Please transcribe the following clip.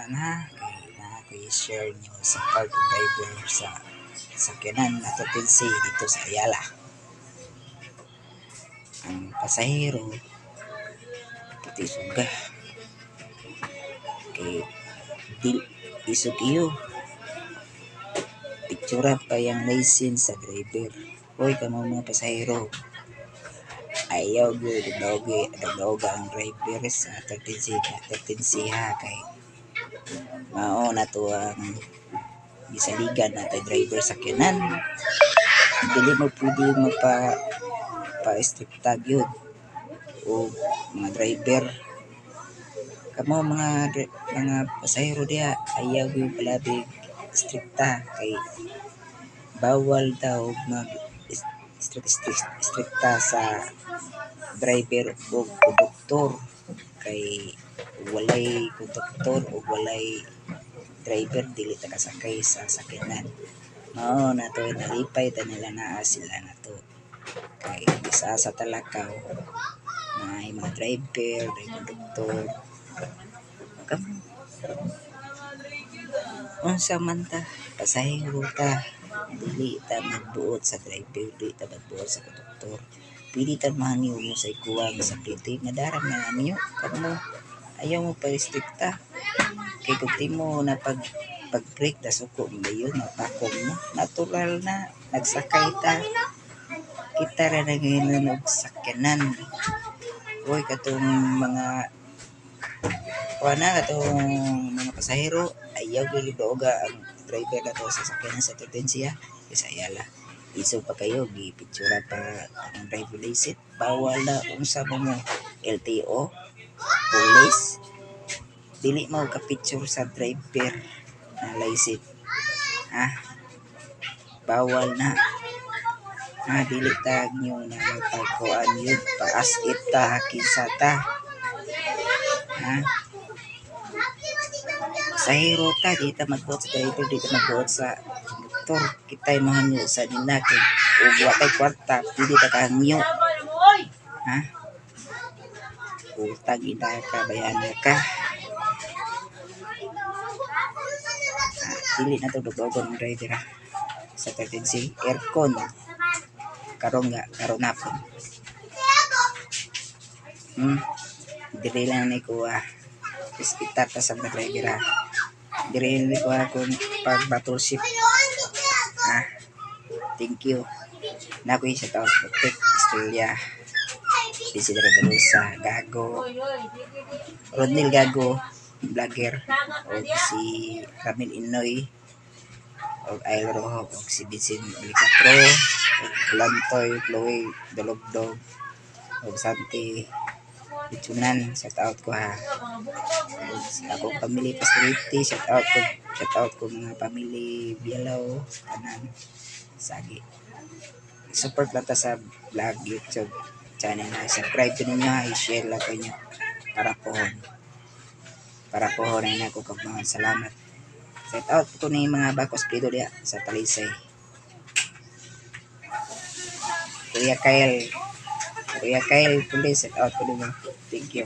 Tanan ha, kay naa ko'y i-share niyo sa part of driver sa sakyanan na 13C dito sa Ayala. Ang pasahero pati suga kay dil isog iyo pictura pa yang license sa driver. Hoy kamo mga pasahero, ayaw gyud dugdauga ang driver sa 13C, 13C ha, kay mao na to ang gisaligan natay driver sa sakyanan. Dili mo pwede magpa pa-strikta gyud og mga driver. Kamo mga pasahero diha, ayaw gyud palabig strikta kay bawal daw mag strikta sa driver og konduktor kay walay konduktor o walay driver dili ta kasakay sa sakyanan. Mao na to, nalipay ta nila naa sila nato kay bisan asa ta lakaw naay mga driver, naay konduktor. Kamo unsa man ta, pasahero ta, dili ta magbuot sa driver, dili ta magbuot sa konduktor. Pwede ta mahangyo mo sa ikuwang sa plite, madara man ninyo. Kamo ayaw mo pa-strikta kay kung di mo na pag brake nasuko mo dayon, mapakog mo. Natural na nagsakay ta, kita ra na ngayon og sakyanan. Uy, katong mga kuan na katong mga pasahero, ayaw gyud duoga ang driver nato sa sakyanan sa 13C ha, sa Ayala. Isog pa kayo gipitsura pa ang driver license. Bawal na. Unsa mo mo, LTO, police? Dili mo ka picture sa driver na license ha, bawal na ha. Dili ta nyo na magpagkuan yun, paas it ta kinsa ta ha. Pasahero ta, di ta magbuot sa driver, di ta magbuot sa konduktor. Kita'y mahangyo sa nila kay ug wa tay kwarta, pwede ta kahangyo ha. Utang ina ka, bayana ka ha. Dili na to dugdogon ang driver ha sa 13C aircon karon nga karon hapon. Diri lang ni ko ha. Respetar ta sa mga driver ha. Diri ni ko ha kung pag battleship ha. Thank you na ko sa tawag Protect Australia Isidro Balusa Gago, Rodnil Gago vlogger, o si Ramil Inoy og Ail Rojo og si Vincent Balicatro og Blantoy Chloe Dalugdog og Santi Lechonan, shout out ko ha. Og sa akong family Pastoriti, shout out ko, shout out ko mga family Bialaw tanan. Sagi support lang ta sa vlog YouTube channel na subscribe ko ninyo ha, i-share lang ko ninyo para pohon ay nako kagmahan. Salamat. Shout out ko ni mga Bakos Prido diha sa Talisay. Kuya Kyle, Kuya Kyle, please shout out ko ninyo. Thank you.